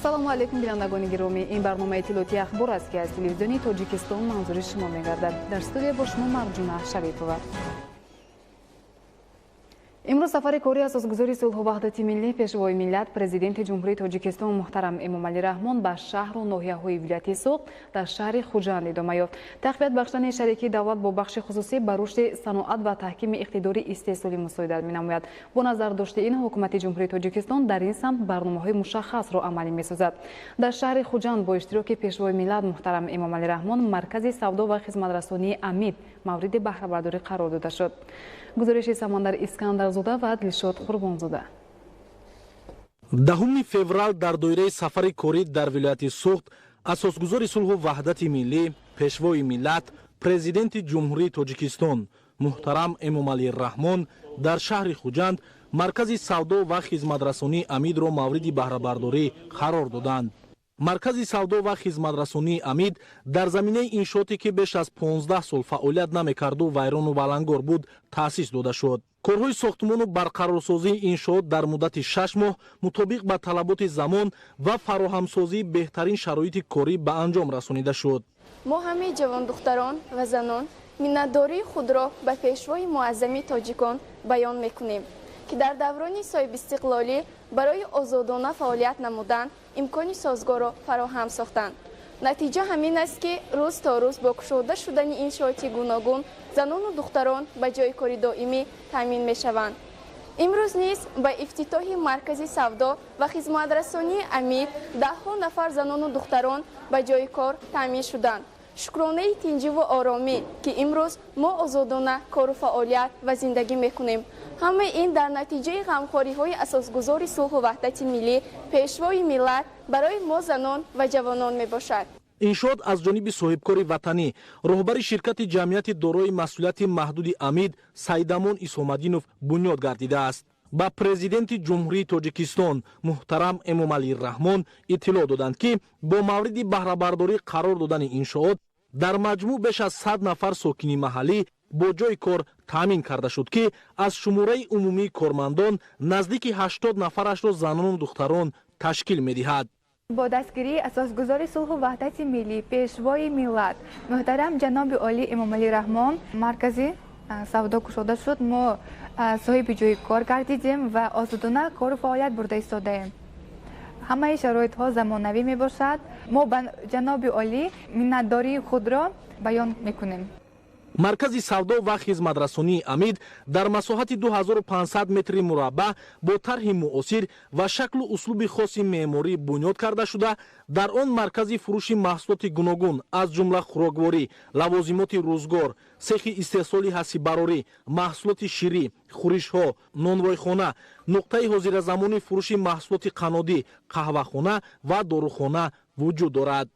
Ассалому алайкум, бинандагони гиромӣ. Ин барномаи иттилоотии «Ахбор» аст, ки аз Телевизиони Тоҷикистон манзури шумо мегардад. Дар студия бо шумо Марҷуна Шарипова. Имрӯз сафари кории асосгузори сулҳу ваҳдати миллӣ, Пешвои миллат, Президенти Ҷумҳурии Тоҷикистон муҳтарам Эмомалӣ Раҳмон ба шаҳру ноҳияҳои вилояти Суғд дар шаҳри Хуҷанд идома ёфт. Тақвият бахшидани шарикии давлат бо бахши хусусӣ ба рушди саноат ва таҳкими иқтидори истеҳсолӣ мусоидат менамояд. Бо назардошти ин, Ҳукумати Ҷумҳурии Тоҷикистон дар ин самт барномаҳои мушаххасро амалӣ месозад. Дар шаҳри Хуҷанд бо иштироки Пешвои миллат муҳтарам Эмомалӣ Раҳмон маркази савдо ва хизматрасонии «Амид» мавриди баҳрабардорӣ қарор дода шуд. Гузориши Самандар Искандарзода ва Дилшод Қурбонзода. 10 феврал дар доираи сафари корӣ дар вилояти Суғд асосгузори сулҳу ваҳдати миллӣ, Пешвои миллат, Президенти Ҷумҳурии Тоҷикистон муҳтарам Эмомалӣ Раҳмон дар шаҳри Хуҷанд маркази савдо ва хизматрасонии «Амидро» мавриди баҳрабардорӣ қарор доданд. Маркази савдо ва хизматрасонии «Амид» дар заминаи иншооте, ки беш аз 15 сол фаъолият намекарду вайрону валангор буд, таъсис дода шуд. Корҳои сохтмону барқарорсозии иншоот дар муддати 6 моҳ мутобиқ ба талаботи замон ва фароҳамсозии беҳтарин шароити корӣ ба анҷом расонида шуд. Мо, ҳамаи ҷавондухтарон ва занон, миннатдории худро ба Пешвои муаззами тоҷикон баён мекунем, ки дар даврони соҳибистиқлолӣ барои озодона фаъолият намудан имкони созгорро фароҳам сохтанд. Натиҷа ҳамин аст, ки рӯз то рӯз бо кушода шудани иншооти гуногун занону духтарон ба ҷойи кори доимӣ таъмин мешаванд. Имрӯз низ ба ифтитоҳи маркази савдо ва хизматрасонии «Амид» даҳҳо нафар занону духтарон ба ҷойи кор таъмин шуданд. Шукронаи тинҷиву оромӣ, ки имрӯз мо озодона кору фаъолият ва зиндагӣ мекунем. Ҳамаи ин дар натиҷаи ғамхориҳои асосгузори сулҳу ваҳдати миллӣ, Пешвои миллат барои мо занон ва ҷавонон мебошад. Иншоот аз ҷониби соҳибкори ватанӣ, роҳбари ширкати ҷамъияти дорои масъулияти маҳдуди «Амид» Саидамон Исомадинов бунёд гардидааст. Ба Президенти Ҷумҳурии Тоҷикистон муҳтарам Эмомалӣ Раҳмон иттилоъ доданд, ки бо мавриди баҳрабардорӣ қарор додани иншоот дар маҷмӯъ беш аз 100 нафар сокини маҳаллӣ бо ҷойи кор таъмин карда шуд, ки аз шумораи умумии кормандон наздики 80 нафарашро занону духтарон ташкил медиҳад. Бо дастгирии асосгузори сулҳу ваҳдати миллӣ, Пешвои миллат муҳтарам ҷаноби олӣ Эмомалӣ Раҳмон маркази савдо кушода шуд. Мо соҳиби ҷойи кор гардидем ва озодона кору фаъолият бурда истодаем. Ҳамаи шароитҳо замонавӣ мебошад. Мо ба ҷаноби олӣ миннатдории худро баён мекунем. Маркази савдо ва хизматрасонии «Амид» дар масоҳати 2500 метри мураббаъ бо тарҳи муосир ва шаклу услуби хоси меъморӣ бунёд карда шуда, дар он маркази фурӯши маҳсулоти гуногун, аз ҷумла хӯрокворӣ, лавозимоти рӯзгор, сехи истеҳсоли ҳасиббарорӣ, маҳсулоти ширӣ, хӯришҳо, нонвойхона, нуқтаи ҳозиразамони фурӯши маҳсулоти қаннодӣ, қаҳвахона ва дорухона вуҷуд дорад.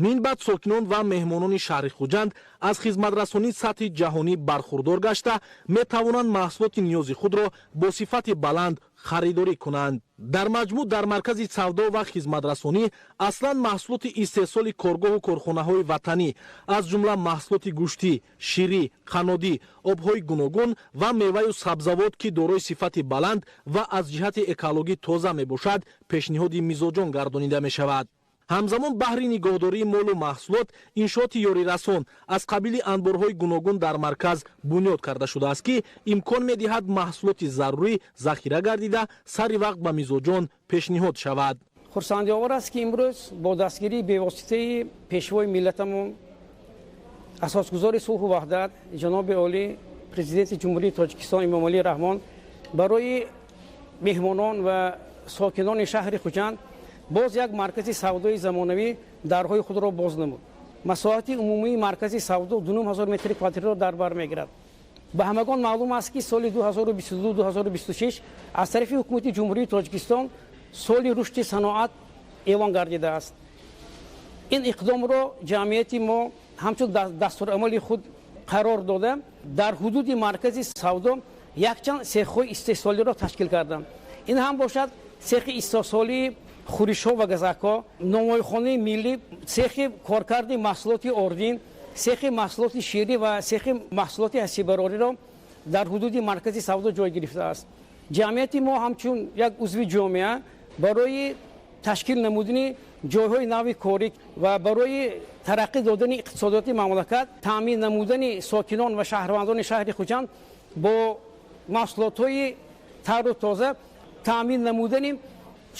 Мин баъд сокинон ва меҳмонони шаҳри Хуҷанд аз хизматрасонии сатҳи ҷаҳонӣ бархурдор гашта метавонанд маҳсулоти ниёзи худро бо сифати баланд харидорӣ кунанд. Дар маҷмӯъ дар маркази савдо ва хизматрасонӣ аслан маҳсулоти истеҳсоли коргоҳу корхонаҳои ватанӣ, аз ҷумла маҳсулоти гӯштӣ, ширӣ, қаннодӣ, обҳои гуногун ва меваю сабзавот, ки дорои сифати баланд ва аз ҷиҳати экологӣ тоза мебошад, пешниҳоди мизоҷон гардонида мешавад. Ҳамзамон баҳри нигоҳдории молу маҳсулот иншооти ёрирасон аз қабили анборҳои гуногун дар марказ бунёд карда шудааст, ки имкон медиҳад маҳсулоти зарурӣ захира гардида, сари вақт ба мизоҷон пешниҳод шавад. Хурсандиовар аст, ки имрӯз бо дастгирии бевоситаи Пешвои миллатамон, асосгузори сулҳу ваҳдат, ҷаноби олӣ, Президенти Ҷумҳурии Тоҷикистон Эмомалӣ Раҳмон барои меҳмонон ва сокинони шаҳри Хуҷанд боз як маркази савдои замонавӣ дарҳои худро боз намуд. Масоҳати умумии маркази савдо 2500 метри квадратиро дар бар мегирад. Ба ҳамагон маълум аст, ки соли 2022-2026 аз тарафи Ҳукумати Ҷумҳурии Тоҷикистон соли рушди саноат эълон гардидааст. Ин иқдомро ҷамъияти мо ҳамчун дастурамали худ қарор дода, дар ҳудуди маркази савдо якчанд сехҳои истеҳсолиро ташкил карданд. Ин ҳам бошад сехи истеҳсолии хӯришҳо ва газакҳо, нонвойхонаи миллӣ, сехи коркарди маҳсулоти ордин, сехи маҳсулоти ширӣ ва сехи маҳсулоти ҳасибарориро дар ҳудуди маркази савдо ҷой гирифтааст. Ҷамъияти мо ҳамчун як узви ҷомеа барои Ташкил намудани ҷойҳои нави корӣ ва барои тараққӣ додани иқтисодиёти мамлакат, таъмин намудани сокинон ва шаҳрвандони шаҳри Хуҷанд бо маҳсулотҳои тару тоза, таъмин намудани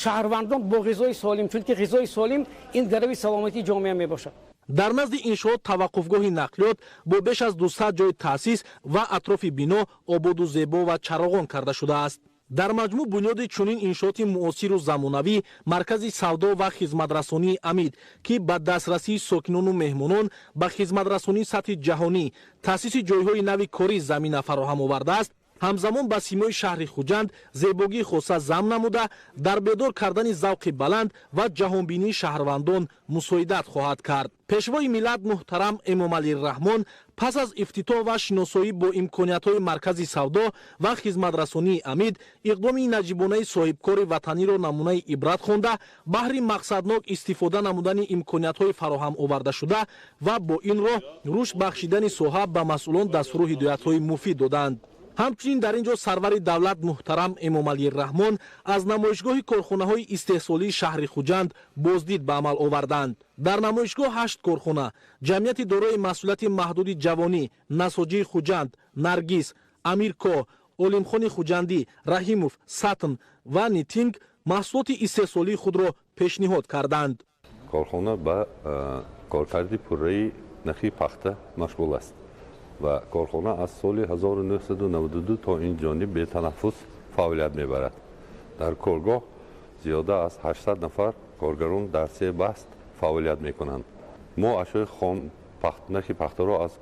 шаҳрвандон бо ғизои солим, чунки ғизои солим ин гарави саломатии ҷомеа мебошад. Дар назди иншоот таваққуфгоҳи нақлиёт бо беш аз 200 ҷойи таъсис ва атрофи бино ободу зебо ва чароғон карда шудааст. Дар маҷмӯъ бунёди чунин иншооти муосиру замонавӣ, маркази савдо ва хизматрасонии Амид, ки ба дастрасии сокинону меҳмонон ба хизматрасонии сатҳи ҷаҳонӣ, таъсиси ҷойҳои нави корӣ замина фароҳам овардааст, ҳамзамон ба симои шаҳри Хуҷанд зебогии хоса зам намуда, дар бедор кардани завқи баланд ва ҷаҳонбинии шаҳрвандон мусоидат хоҳад кард. Пешвои миллат муҳтарам Эмомалӣ Раҳмон пас аз ифтитоҳ ва шиносоӣ бо имкониятҳои маркази савдо ва хизматрасонии Амид иқдоми наҷибонаи соҳибкори ватаниро намунаи ибрат хонда, баҳри мақсаднок истифода намудани имкониятҳои фароҳам овардашуда ва бо ин роҳ рушд бахшидани соҳа ба масъулон дастуру ҳидоятҳои муфид доданд. Ҳамчунин дар ин ҷо сарвари давлат муҳтарам Эмомалӣ Раҳмон аз намоишгоҳи корхонаҳои истеҳсолии шаҳри Хуҷанд боздид ба амал оварданд. Дар намоишгоҳ 8 корхона, ҷамъияти дорои масъулияти маҳдуди Ҷавонӣ, Насоҷии Хуҷанд, Наргиз, Амирко, Олимхони Хуҷандӣ, Раҳимов, Сатн ва Нитинг маҳсулоти истеҳсолии худро пешниҳод карданд. Корхона ба коркарди пурраи нахи пахта машғул аст ва корхона аз соли 1992 то ин ҷониб бетанаффус фаъолият мебарад. Дар коргоҳ зиёда аз 800 нафар коргарон дар се баст фаъолият мекунанд. Мо ашёи хом нахи пахтаро аз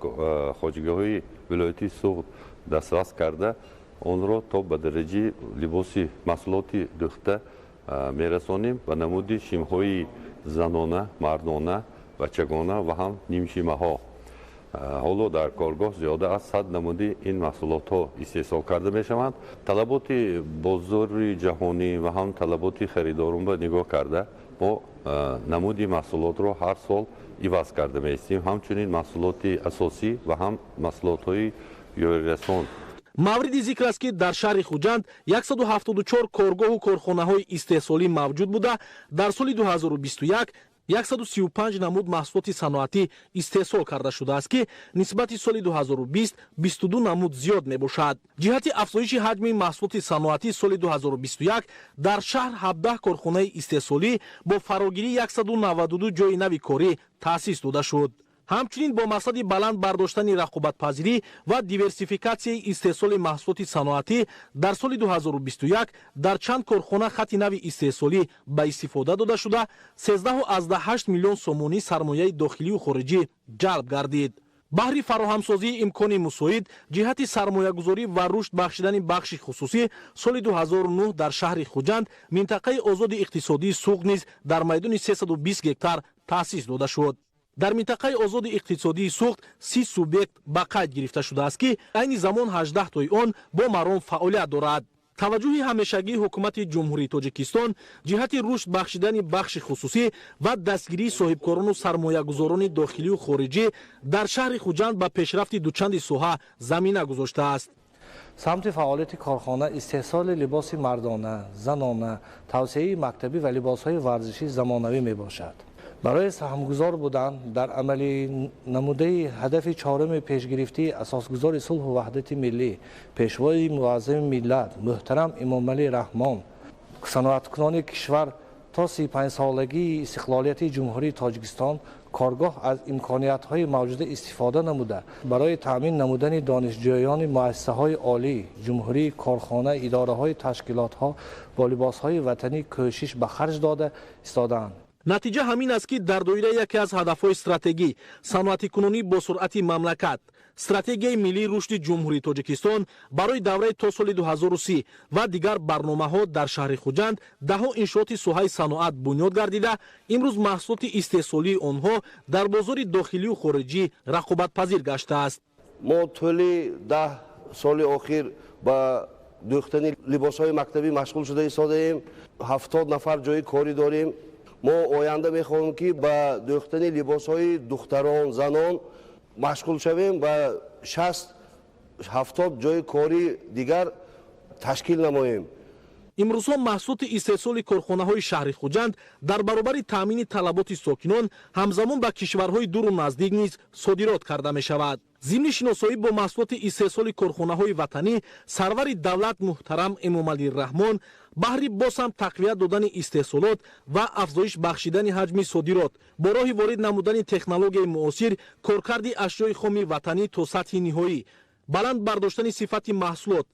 хоҷагиҳои вилоятии Суғд дастрас карда, онро то ба дараҷаи либоси маҳсулоти дӯхта мерасонем ва намуди шимҳои занона, мардона, бачагона ва ҳам нимшимаҳо. Ҳоло дар коргоҳ зиёда аз 100 намуди ин маҳсулотҳо истеҳсол карда мешаванд. Талаботи бозори ҷаҳонӣ ва ҳам талаботи харидоронро нигоҳ карда, мо намуди маҳсулотро ҳар сол иваз карда меистем. Ҳамчунин маҳсулоти асосӣ ва ҳам маҳсулотҳои ёрирасон. Мавриди зикр аст, ки дар шаҳри Хуҷанд 174 коргоҳу корхонаҳои истеҳсолӣ мавҷуд буда, дар соли 2021 135 намуд маҳсулоти саноатӣ истеҳсол карда шудааст, ки нисбати соли 2020 22 намуд зиёд мебошад. Ҷиҳати афзоиши ҳаҷми маҳсулоти саноатӣ соли 2021 дар шаҳр 17 корхонаи истеҳсолӣ бо фарогирии 192 ҷойи нави корӣ таъсис дода шуд. Ҳамчунин бо мақсади баланд бардоштани рақобатпазирӣ ва диверсификатсияи истеҳсоли маҳсулоти саноатӣ дар соли 2021 дар чанд корхона хати нави истеҳсолӣ ба истифода дода шуда, 13,8 миллион сомонӣ сармояи дохилию хориҷӣ ҷалб гардид. Баҳри фароҳамсозии имкони мусоид ҷиҳати сармоягузорӣ ва рушд бахшидани бахши хусусӣ соли 2009 дар шаҳри Хуҷанд минтақаи озоди иқтисодии Суғд низ дар майдони 320 гектар таъсис дода шуд. Дар минтақаи озоди иқтисодии Суғд 30 субъект ба қайд гирифта шудааст, ки айни замон 18 тои он бо маром фаъолият дорад. Таваҷҷӯҳи ҳамешагии ҳукумати Ҷумҳурии Тоҷикистон ҷиҳати рушд бахшидани бахши хусусӣ ва дастгирии соҳибкорону сармоягузорони дохилию хориҷӣ дар шаҳри Хуҷанд ба пешрафти дучанди соҳа замина гузоштааст. Самти фаъолияти корхона истеҳсоли либоси мардона, занона, тавсияи мактабӣ ва либосҳои варзишии замонавӣ мебошад. Барои саҳмгузор будан дар амалӣ намудаи ҳадафи чоруми пешгирифтии асосгузори сулҳу ваҳдати миллӣ, пешвои муаззами миллат муҳтарам Эмомалӣ Раҳмон, саноаткунони кишвар то 35-солагии истиқлолияти Ҷумҳурии Тоҷикистон коргоҳ аз имкониятҳои мавҷуда истифода намуда, барои таъмин намудани донишҷӯёни муассисаҳои олӣ, ҷумҳурӣ, корхона, идораҳои ташкилотҳо бо либосҳои ватанӣ кӯшиш ба харҷ дода истодаанд. Натиҷа ҳамин аст, ки дар доираи яке аз ҳадафҳои стратегӣ саноатикунонӣ бо суръати мамлакат, стратегияи миллии рушди Ҷумҳурии Тоҷикистон барои давраи то соли 2030 ва дигар барномаҳо дар шаҳри Хуҷанд даҳҳо иншооти соҳаи саноат бунёд гардида, имрӯз маҳсулоти истеҳсолии онҳо дар бозори дохилию хориҷӣ рақобатпазир гаштааст. Мо тӯли 10 соли охир ба дӯхтани либосҳои мактабӣ машғул шуда истодаем. 70 нафар ҷои корӣ дорем. Мо оянда мехоҳем, ки ба дӯхтани либосҳои духтарон, занон машғул шавем ва 60-70 ҷои кори дигар ташкил намоем. Имрӯзҳо маҳсулоти истеҳсоли корхонаҳои шаҳри Хуҷанд дар баробари таъмини талаботи сокинон ҳамзамон ба кишварҳои дуру наздик низ содирот карда мешавад. Зимни шиносоӣ бо маҳсулоти истеҳсоли корхонаҳои ватанӣ сарвари давлат муҳтарам Эмомалӣ Раҳмон баҳри боз ҳам тақвият додани истеҳсолот ва афзоиш бахшидани ҳаҷми содирот бо роҳи ворид намудани технологияи муосир, коркарди ашёи хоми ватанӣ то сатҳи ниҳоӣ, баланд бардоштани сифати маҳсулот,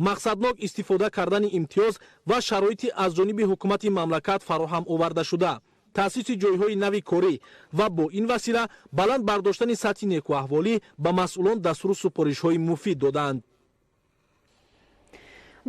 мақсаднок истифода кардани имтиёз ва шароити аз ҷониби ҳукумати мамлакат фароҳам овардашуда, таъсиси ҷойҳои нави корӣ ва бо ин васила баланд бардоштани сатҳи некуаҳволӣ ба масъулон дастуру супоришҳои муфид доданд.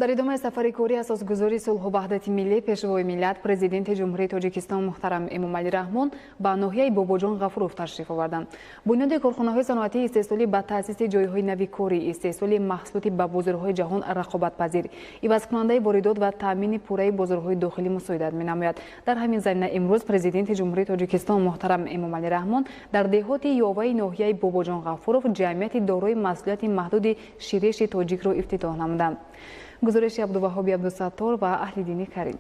Дар идомаи сафари корӣ асосгузори сулҳу ваҳдати миллӣ, пешвои миллат, президенти Ҷумҳурии Тоҷикистон муҳтарам Эмомалӣ Раҳмон ба ноҳияи Бобоҷон Ғафуров ташриф оварданд. Бунёди корхонаҳои саноатии истеҳсолӣ ба таъсиси ҷойҳои нави корӣ, истеҳсоли маҳсулоти ба бозорҳои ҷаҳон рақобатпазир, ивазкунандаи воридот ва таъмини пурраи бозорҳои дохилӣ мусоидат менамояд. Дар ҳамин замина имрӯз президенти Ҷумҳурии Тоҷикистон муҳтарам Эмомалӣ Раҳмон дар деҳоти Ёваи ноҳияи Бобоҷон Ғафуров ҷамъияти дорои масъулияти маҳдуди Ширеши тоҷикро ифтитоҳ намуданд. Гузориши Абдуваҳоби Абдусаттор ва Аҳлиддини Карим.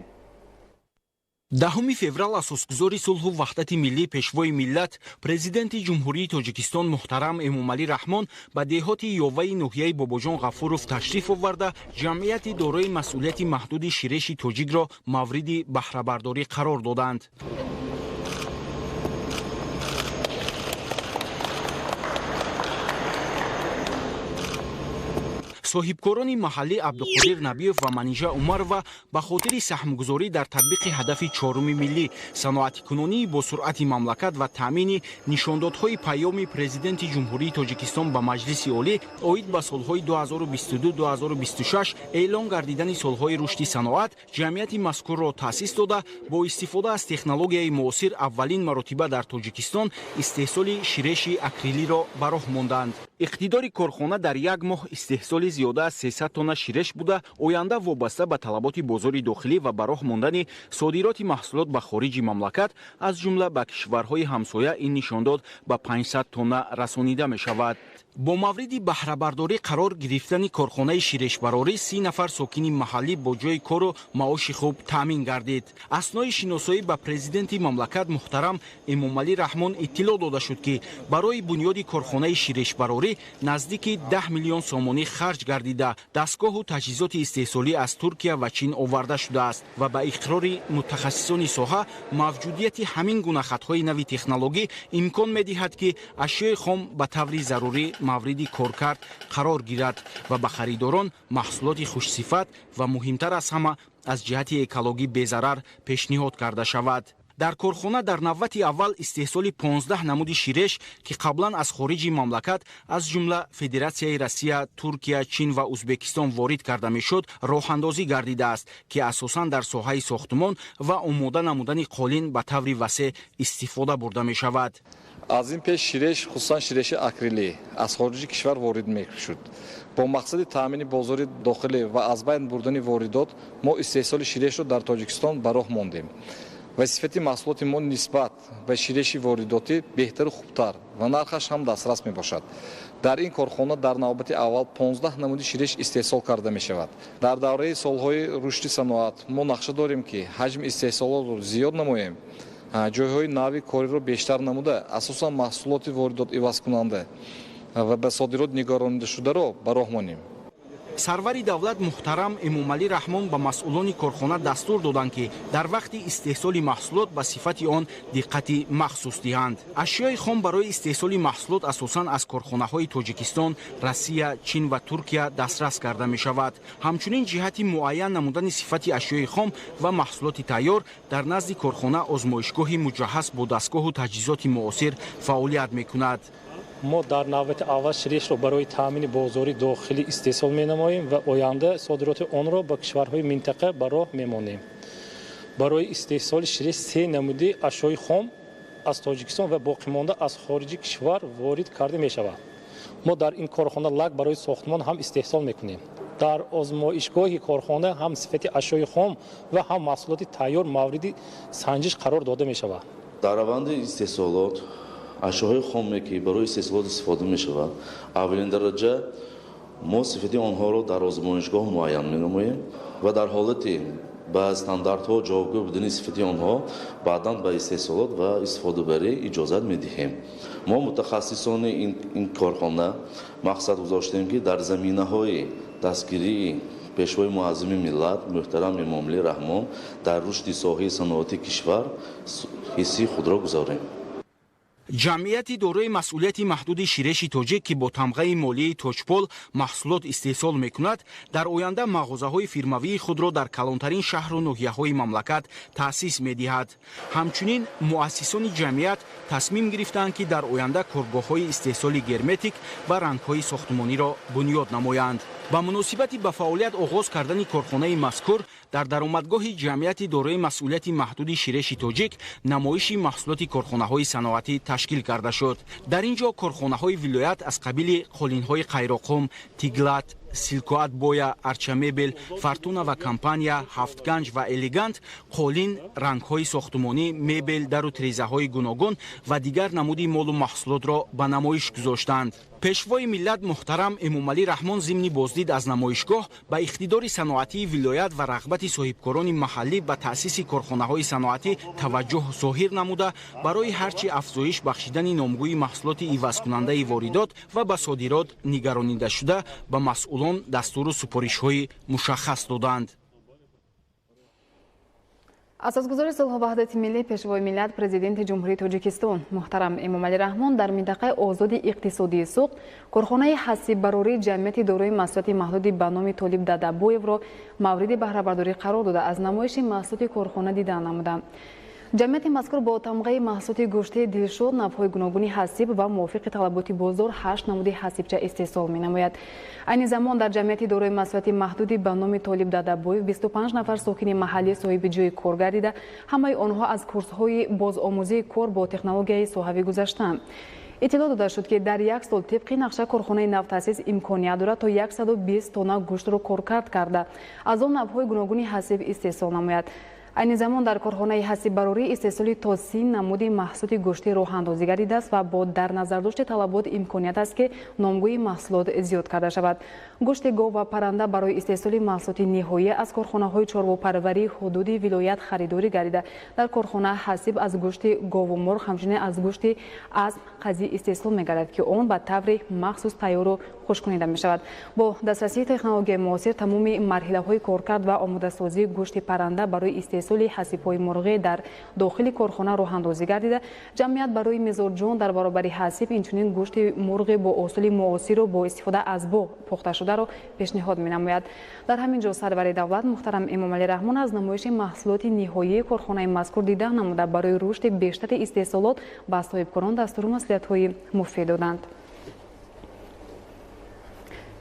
10 феврал асосгузори сулҳу ваҳдати миллӣ, пешвои миллат, президенти Ҷумҳурии Тоҷикистон муҳтарам Эмомалӣ Раҳмон ба деҳоти Ёваи ноҳияи Бобоҷон Ғафуров ташриф оварда, ҷамъияти дорои масъулияти маҳдуди Ширеши тоҷикро мавриди баҳрабардорӣ қарор доданд. Соҳибкорони маҳаллӣ Абдуқодир Набиев ва Манижа Умарова ба хотири саҳмгузорӣ дар татбиқи ҳадафи чоруми миллӣ, саноатикунонии босуръати мамлакат ва таъмини нишондодҳои паёми президенти Ҷумҳурии Тоҷикистон ба Маҷлиси Олӣ оид ба солҳои 2022-2026 эълон гардидани солҳои рушди саноат, ҷамъияти мазкурро таъсис дода, бо истифода аз технологияи муосир аввалин маротиба дар Тоҷикистон истеҳсоли ширеши акрилиро ба роҳ монданд. Иқтидори корхона дар як моҳ истеҳсоли зиёда аз 300 тонна ширеш буда, оянда вобаста ба талаботи бозори дохилӣ ва ба роҳ мондани содироти маҳсулот ба хориҷи мамлакат, аз ҷумла ба кишварҳои ҳамсоя, ин нишондод ба 500 тонна расонида мешавад. Бо мавриди баҳрабардорӣ қарор гирифтани корхонаи ширешбарорӣ 30 нафар сокини маҳаллӣ бо ҷойи кору маоши хуб таъмин гардид. Аснои шиносоӣ ба президенти мамлакат муҳтарам Эмомалӣ Раҳмон иттилоъ дода шуд, ки барои бунёди корхонаи ширешбарорӣ наздики 10 миллион сомонӣ харҷ гардида, дастгоҳу таҷҳизоти истеҳсолӣ аз Туркия ва Чин оварда шудааст ва ба иқрори мутахассисони соҳа мавҷудияти ҳамин гуна хатҳои нави технологӣ имкон медиҳад, ки ашёи хом ба таври зарурӣ мавриди коркард қарор гирад ва ба харидорон маҳсулоти хушсифат ва муҳимтар аз ҳама аз ҷиҳати экологӣ безарар пешниҳод карда шавад. Дар корхона дар навбати аввал истеҳсоли 15 намуди ширеш, ки қаблан аз хориҷи мамлакат, аз ҷумла Федератсияи Россия, Туркия, Чин ва Узбекистон ворид карда мешуд, роҳандозӣ гардидааст, ки асосан дар соҳаи сохтмон ва омода намудани қолин ба таври васеъ истифода бурда мешавад. Аз ин пеш ширеш, хусусан ширеши акрилӣ, аз хориҷи кишвар ворид мешуд. Бо мақсади таъмини бозори дохилӣ ва аз байн бурдани воридот мо истеҳсоли ширешро дар Тоҷикистон ба роҳ мондем ва сифати маҳсулоти мо нисбат ба ширеши воридотӣ беҳтару хубтар ва нархаш ҳам дастрас мебошад. Дар ин корхона дар навбати аввал 15 намуди ширеш истеҳсол карда мешавад. Дар давраи солҳои рушди саноат мо нақша дорем, ки ҳаҷми истеҳсолотро зиёд намоем, ҷойҳои нави кориро бештар намуда, асосан маҳсулоти воридот ивазкунанда ва ба содирот нигаронидашударо ба роҳ монем. Сарвари давлат муҳтарам Эмомалӣ Раҳмон ба масъулони корхона дастур доданд, ки дар вақти истеҳсоли маҳсулот ба сифати он диққати махсус диҳанд. Ашёи хом барои истеҳсоли маҳсулот асосан аз корхонаҳои Тоҷикистон, Россия, Чин ва Туркия дастрас карда мешавад. Ҳамчунин ҷиҳати муайян намудани сифати ашёи хом ва маҳсулоти тайёр дар назди корхона озмоишгоҳи муҷаҳҳаз бо дастгоҳу таҷҳизоти муосир фаъолият мекунад. Мо дар навбати аввал ширешро барои таъмини бозори дохилӣ истеҳсол менамоем ва оянда содироти онро ба кишварҳои минтақа ба роҳ мемонем. Барои истеҳсоли ширеш 3 намуди ашёи хом аз Тоҷикистон ва боқимонда аз хориҷи кишвар ворид карда мешавад. Мо дар ин корхона лак барои сохтмон ҳам истеҳсол мекунем. Дар озмоишгоҳи корхона ҳам сифати ашёи хом ва ҳам маҳсулоти тайёр мавриди санҷиш қарор дода мешавад. Дар раванди истеҳсолот ашёҳои хоме, ки барои истеҳсолот истифода мешавад, аввалин дараҷа Мо сифати онҳоро дар озмоишгоҳ муайян менамоем ва дар ҳолати ба стандартҳо ҷавобгӯ будани сифати онҳо баъдан ба истеҳсолот ва истифодабарӣ иҷозат медиҳем. Мо мутахассисони ин корхона мақсад гузоштем, ки дар заминаҳои дастгирии Пешвои муаззами миллат муҳтарам Эмомалӣ Раҳмон дар рушди соҳаи саноати кишвар ҳиссаи худро гузорем. Ҷамъияти дорои масъулияти маҳдуди Ширеши тоҷик, ки бо тамғаи молии Тоҷпол маҳсулот истеҳсол мекунад, дар оянда мағозаҳои фирмавии худро дар калонтарин шаҳру ноҳияҳои мамлакат таъсис медиҳад. Ҳамчунин муассисони ҷамъият тасмим гирифтаанд, ки дар оянда коргоҳҳои истеҳсоли герметик ва рангҳои сохтмониро бунёд намоянд. Ба муносибати ба фаъолият оғоз кардани корхонаи мазкур дар даромадгоҳи ҷамъияти дорои масъулияти маҳдуди Ширеши тоҷик намоиши маҳсулоти корхонаҳои саноатӣ ташкил карда шуд. Дар ин ҷо корхонаҳои вилоят аз қабили қолинҳои Қайроқум, Тиглат, Силкоат Боя, Арчамебел, Фортуна ва Компания, Ҳафтганҷ ва Элегант қолин, рангҳои сохтмонӣ, мебел, дару тирезаҳои гуногун ва дигар намуди молу маҳсулотро ба намоиш гузоштанд. Пешвои миллат муҳтарам Эмомалӣ Раҳмон зимни боздид аз намоишгоҳ ба иқтидори саноатии вилоят ва рағбати соҳибкорони маҳаллӣ ба таъсиси корхонаҳои саноатӣ таваҷҷӯҳ зоҳир намуда, барои ҳарчи афзоиш бахшидани номгӯи маҳсулоти ивазкунандаи воридот ва ба содирот нигаронидашуда ба масъулон дастуру супоришҳои мушаххас доданд. Асосгузори сулҳу ваҳдати миллӣ, Пешвои миллат, Президенти Ҷумҳурии Тоҷикистон муҳтарам Эмомалӣ Раҳмон дар минтақаи озоди иқтисодии Суғд корхонаи ҳасиббарории ҷамъияти дорои масъулияти маҳдуди ба номи Толиб Дадабоевро мавриди баҳрабардорӣ қарор дода, аз намоиши маҳсулоти корхона дидан намуданд. Ҷамъияти мазкур бо тамғаи маҳсулоти гӯштии Дилшод навъҳои гуногуни ҳасиб ва мувофиқи талаботи бозор 8 намуди ҳасибча истеҳсол менамояд. Айни замон дар ҷамъияти дорои масъулияти маҳдуди ба номи Толиб Дадабоев 25 нафар сокини маҳаллӣ соҳиби ҷойи кор гардида, ҳамаи онҳо аз курсҳои бозомӯзии кор бо технологияи соҳавӣ гузаштанд. Иттилоъ дода шуд, ки дар як сол тибқи нақша корхонаи навтаъсис имконият дорад то 120 тонна гӯштро коркард карда, аз он навъҳои гуногуни ҳасиб истеҳсол намояд. Айни замон дар корхонаи ҳасиббарорӣ истеҳсоли то 30 намуди маҳсулоти гӯштӣ роҳандозӣ гардидааст ва бо дар назардошти талабот имконият аст, ки номгӯи маҳсулот зиёд карда шавад. Гӯшти гов ва парранда барои истеҳсоли маҳсулоти ниҳоӣ аз корхонаҳои чорвопарварии ҳудуди вилоят харидорӣ гардида, дар корхона ҳасиб аз гӯшти гову мурғ, ҳамчунин аз гӯшти асп қазӣ истеҳсол мегардад, ки он ба таври махсус тайёру хушконида мешавад. Бо дастрасии технологияи муосир тамоми марҳилаҳои коркард ва омодасозии гӯшти парранда барои истеҳсоли ҳасибҳои мурғӣ дар дохили корхона роҳандозӣ гардида, ҷамъият барои мизоҷон дар баробари ҳасиб инчунин гӯшти мурғи бо усули муосиру бо истифода аз боғ пухташударо пешниҳод менамояд. Дар ҳамин ҷо сарвари давлат муҳтарам Эмомалӣ Раҳмон аз намоиши маҳсулоти ниҳоии корхонаи мазкур дида намуда, барои рушди бештари истеҳсолот ба соҳибкорон дастуру маслиҳатҳои муфид доданд.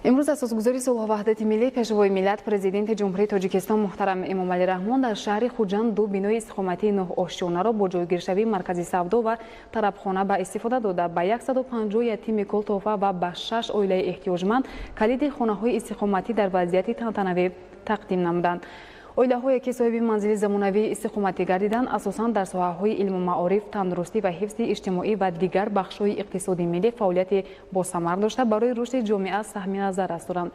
Имрӯз асосгузори сулҳу ваҳдати миллӣ, Пешвои миллат, Президенти Ҷумҳурии Тоҷикистон муҳтарам Эмомалӣ Раҳмон дар шаҳри Хуҷанд ду бинои истиқоматии нӯҳошёнаро бо ҷойгиршавии маркази савдо ва тарабхона ба истифода дода, ба 150 ятими кул тӯҳфа ва ба 6 оилаи эҳтиёҷманд калиди хонаҳои истиқоматӣ дар вазъияти тантанавӣ тақдим намуданд. Оилаҳое ки соҳиби манзили замонавии истиқоматӣ гардиданд, асосан дар соҳаҳои илму маориф, тандурустӣ ва ҳифзи иҷтимоӣ ва дигар бахшҳои иқтисоди миллӣ фаъолияти босамар дошта, барои рушди ҷомеа саҳми назаррас доранд.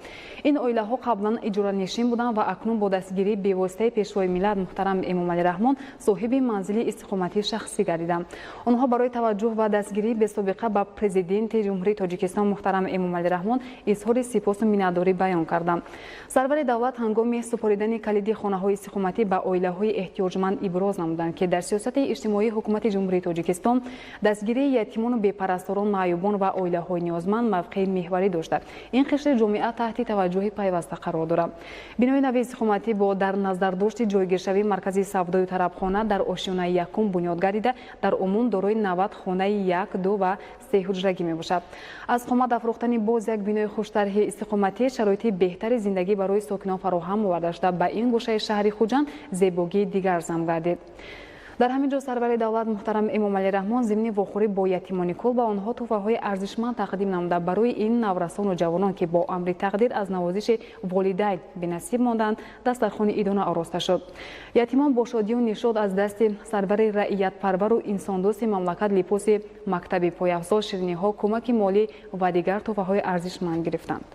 Ин оилаҳо қаблан иҷоранишин буданд ва акнун бо дастгирии бевоситаи Пешвои миллат муҳтарам Эмомалӣ Раҳмон соҳиби манзили истиқоматии шахсӣ гардиданд. Онҳо барои таваҷҷӯҳ ва дастгирии бесобиқа ба Президенти Ҷумҳурии Тоҷикистон муҳтарам Эмомалӣ Раҳмон изҳори сипосу миннатдорӣ баён карданд. Сарвари давлат ҳангоми супоридани калиди хонаҳои истиқоматӣ ба оилаҳои эҳтиёҷманд иброз намуданд, ки дар сиёсати иҷтимоии ҳукумати Ҷумҳурии Тоҷикистон дастгирии ятимону бепарасторон, маъюбон ва оилаҳои ниёзманд мавқеи меҳварӣ дошта, ин қишри ҷомеа таҳти таваҷҷӯҳи пайваста қарор дорад. Бинои нави истиқоматӣ бо дар назардошти ҷойгиршавии маркази савдою тарабхона дар ошёнаи якум бунёд гардида, дар умум дорои 90 хонаи 1, 2 ва 3 ҳуҷрагӣ мебошад. Аз қомат афрохтани боз як бинои хуштарҳи истиқоматӣ шароити беҳтари зиндагӣ барои сокинон фароҳам оварда шуда, ба ин гӯшаи шаҳри Хуҷанд зебогии дигар зам гардид. Дар ҳамин ҷо сарвари давлат муҳтарам Эмомалӣ Раҳмон зимни вохӯрӣ бо ятимони кул ба онҳо тӯҳфаҳои арзишманд тақдим намуда, барои ин наврасону ҷавонон, ки бо амри тақдир аз навозиши волидайн бенасиб монданд, дастархони идона ороста шуд. Ятимон бо шодию нишод аз дасти сарвари раиятпарвару инсондӯсти мамлакат липоси мактаби, пойафзол, шириниҳо, кӯмаки молӣ ва дигар тӯҳфаҳои арзишманд гирифтанд.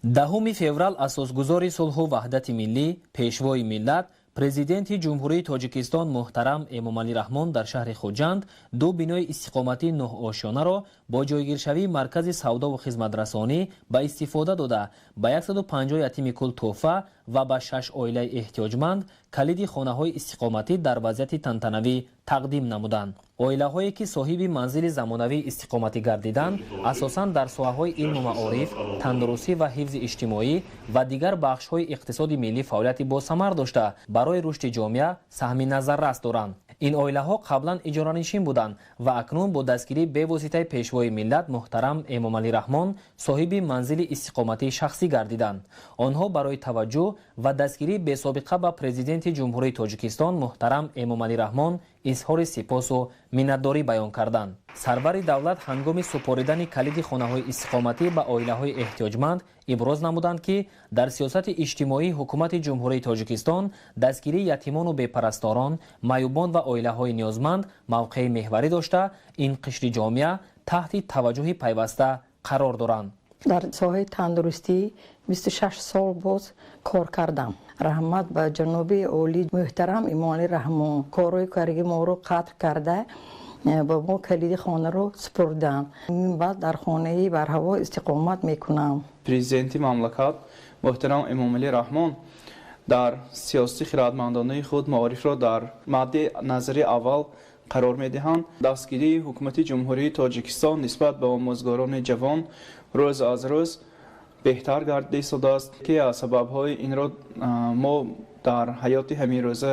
10 феврал асосгузори сулҳу ваҳдати миллӣ, пешвои миллат, Президенти Ҷумҳурии Тоҷикистон муҳтарам Эмомалӣ Раҳмон дар шаҳри Хуҷанд ду бинои истиқоматии нӯҳошёнаро бо ҷойгиршавии маркази савдову хизматрасонӣ ба истифода дода, ба 150 ятими кул тӯҳфа ва ба 6 оилаи эҳтиёҷманд калиди хонаҳои истиқоматӣ дар вазъияти тантанавӣ тақдим намуданд. Оилаҳое ки соҳиби манзили замонавии истиқоматӣ гардиданд, асосан дар соҳаҳои илму маориф, тандурустӣ ва ҳифзи иҷтимоӣ ва дигар бахшҳои иқтисоди миллӣ фаъолияти босамар дошта, барои рушди ҷомеа саҳми назаррас доранд. Ин оилаҳо қаблан иҷоранишин буданд ва акнун бо дастгирии бевоситаи пешвои миллат муҳтарам Эмомалӣ Раҳмон соҳиби манзили истиқоматии шахсӣ гардиданд. Онҳо барои таваҷҷӯҳ ва дастгирии бесобиқа ба Президенти Ҷумҳурии Тоҷикистон муҳтарам Эмомалӣ Раҳмон изҳори сипосу миннатдорӣ баён карданд. Сарвари давлат ҳангоми супоридани калиди хонаҳои истиқоматӣ ба оилаҳои эҳтиёҷманд иброз намуданд, ки дар сиёсати иҷтимоии ҳукумати Ҷумҳурии Тоҷикистон дастгирии ятимону бепарасторон, маъюбон ва оилаҳои ниёзманд мавқеи меҳварӣ дошта, ин қишри ҷомеа таҳти таваҷҷӯҳи пайваста қарор доранд. Дар соҳаи тандурустӣ 26 сол боз кор кардам. Раҳмат ба ҷаноби олӣ муҳтарам Эмомалӣ Раҳмон. Корҳои карги моро қадр карда, ба мо калиди хонаро супурданд. Баъд дар хонаи барҳаво истиқомат мекунам. Президенти мамлакат муҳтарам Эмомалӣ Раҳмон дар сиёсати хирадмандонаи худ маорифро дар мадди назари аввал қарор медиҳанд. Дастгирии ҳукумати Ҷумҳурии Тоҷикистон нисбат ба омӯзгорони ҷавон рӯз аз рӯз беҳтар гардида истодааст, ки аз сабабҳои инро мо дар ҳаёти ҳаминрӯза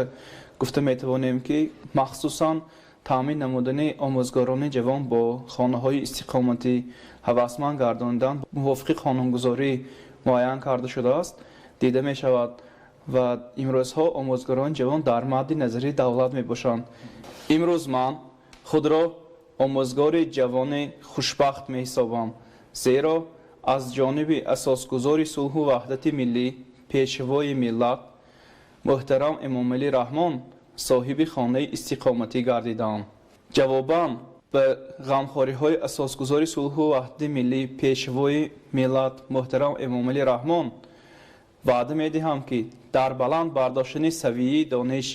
гуфта метавонем, ки махсусан таъмин намудани омӯзгорони ҷавон бо хонаҳои истиқоматӣ, ҳавасманд гардонидан мувофиқи қонунгузорӣ муайян карда шудааст, дида мешавад ва имрӯзҳо омӯзгорони ҷавон дар мадди назари давлат мебошанд. Имрӯз ман худро омӯзгори ҷавони хушбахт меҳисобам, зеро аз ҷониби асосгузори сулҳу ваҳдати миллӣ, пешвои миллат муҳтарам Эмомалӣ Раҳмон соҳиби хонаи истиқоматӣ гардидаам. Ҷавобан ба ғамхориҳои асосгузори сулҳу ваҳдати миллӣ, пешвои миллат муҳтарам Эмомалӣ Раҳмон ваъда медиҳам, ки дар баланд бардоштани савияи дониш